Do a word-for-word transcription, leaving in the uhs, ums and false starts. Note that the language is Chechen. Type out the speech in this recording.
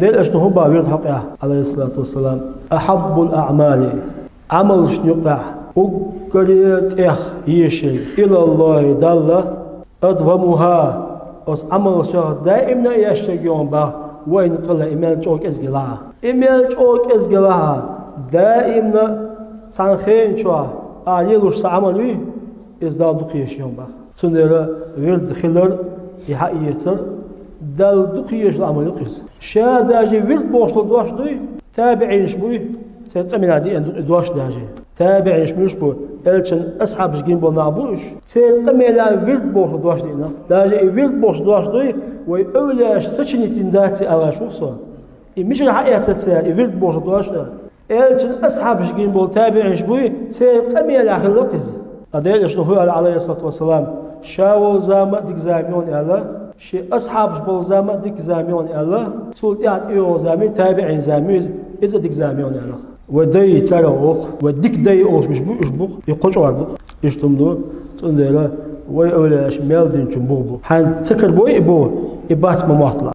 Делаш ну хӀуба вирд хьакъехь, алейхиссалату вассалам. Ахьаббул аъмали, Ӏамалшна юкъахь уггаре тӀех ешарг, илаллахи, Далла, адвамуха, оцу Ӏамалшах даимна а ешарг йогӀун бах, ва ин къалла, и мел чӀогӀа кӀезиг елахь а. И мел чӀогӀа кӀезиг елахь а, даимна цхьана хенан чохь ахь лелош сан Ӏамал юй, иза Далла дукха еш йогӀун бах. Цундела вирд хилар, и хьаэцар, Далла дукха еш Ӏамал ю-кх иза. Ша даже вирд бохуш долу дош дуй, табиӀинаш буй, церан къамелехь деана ду и дош даже. ТабиӀинаш муьш бу, элчан асхьабаш гина болу нах бу уьш. Церан къамелехь вирд бохуш дош деана. Даже и вирд бохуш дош дуй, вай эвлаяаш сочинить дина дац и алаш ву со. И мичара хьаэцна цара, и вирд бохуш дош а? Элчан асхьабаш гина болу табиӀинаш буй, церан къамелехь хилла-кх иза. Ткъа Делан Элчано хӀу аьлла, алейхиссалату вассалам, ша волу зама а дика зама йогӀун аьлла, шен асхьабаш болу зама а дика зама йогӀун аьлла, цул тӀаьхьа тӀейогӀу зама табиӀин зама иза, иза а дика зама йогӀун аьлла. Вай дай цара гӀоху, вай дика дай олуш муьш бу уьш бу-кх, и кхо чкъор ду-кх. Иштта хӀума ду, цундела вай эвлаяаш мел динчун бух бу. Хьан ца карабой и бух, и бац ма моттала.